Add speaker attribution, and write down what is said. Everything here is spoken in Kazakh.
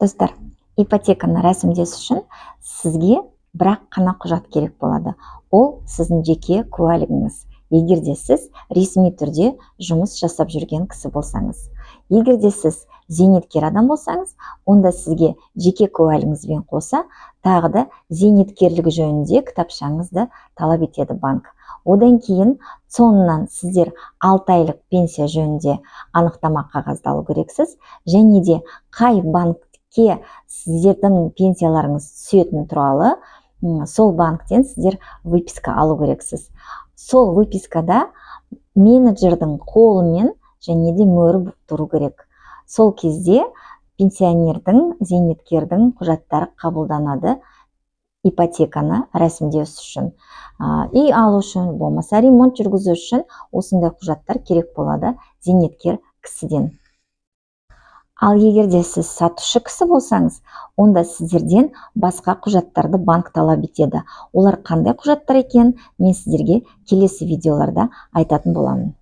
Speaker 1: Достар, ипотеканы рәсімдес үшін сізге бірақ қана құжат керек болады. Ол сіздің жеке куәлігіңіз. Егер де сіз ресми түрде жұмыс жасап жүрген кісі болсаңыз. Егер де сіз зейнеткер адам болсаңыз, онда сізге жеке куәлігіңізбен қоса тағы да зейнеткерлік жөнінде кітапшаңызды талап етеді банк. Одан кейін ЦОНнан сіздер 6 айлық пенсия жөнінде анықтама қағазды алу керексіз, және де қай банкке сіздердің пенсияларыңыз түсетіні туралы сол банктен сіздер выписка алу керексіз. Сол выпискада менеджердің қолымен және де мөрі тұру керек. Сол кезде пенсионердің, зейнеткердің құжаттары қабылданады ипотеканы рәсімдеу үшін. Үй алу үшін, болмаса ремонт жүргізу үшін осындай құжаттар керек болады зейнеткер кісіден. Ал егер де сіз сатушы кісі болсаңыз, онда сіздерден басқа құжаттарды банк талап етеді. Олар қандай құжаттар екенін мен сіздерге келесі видеоларда айтатын боламын.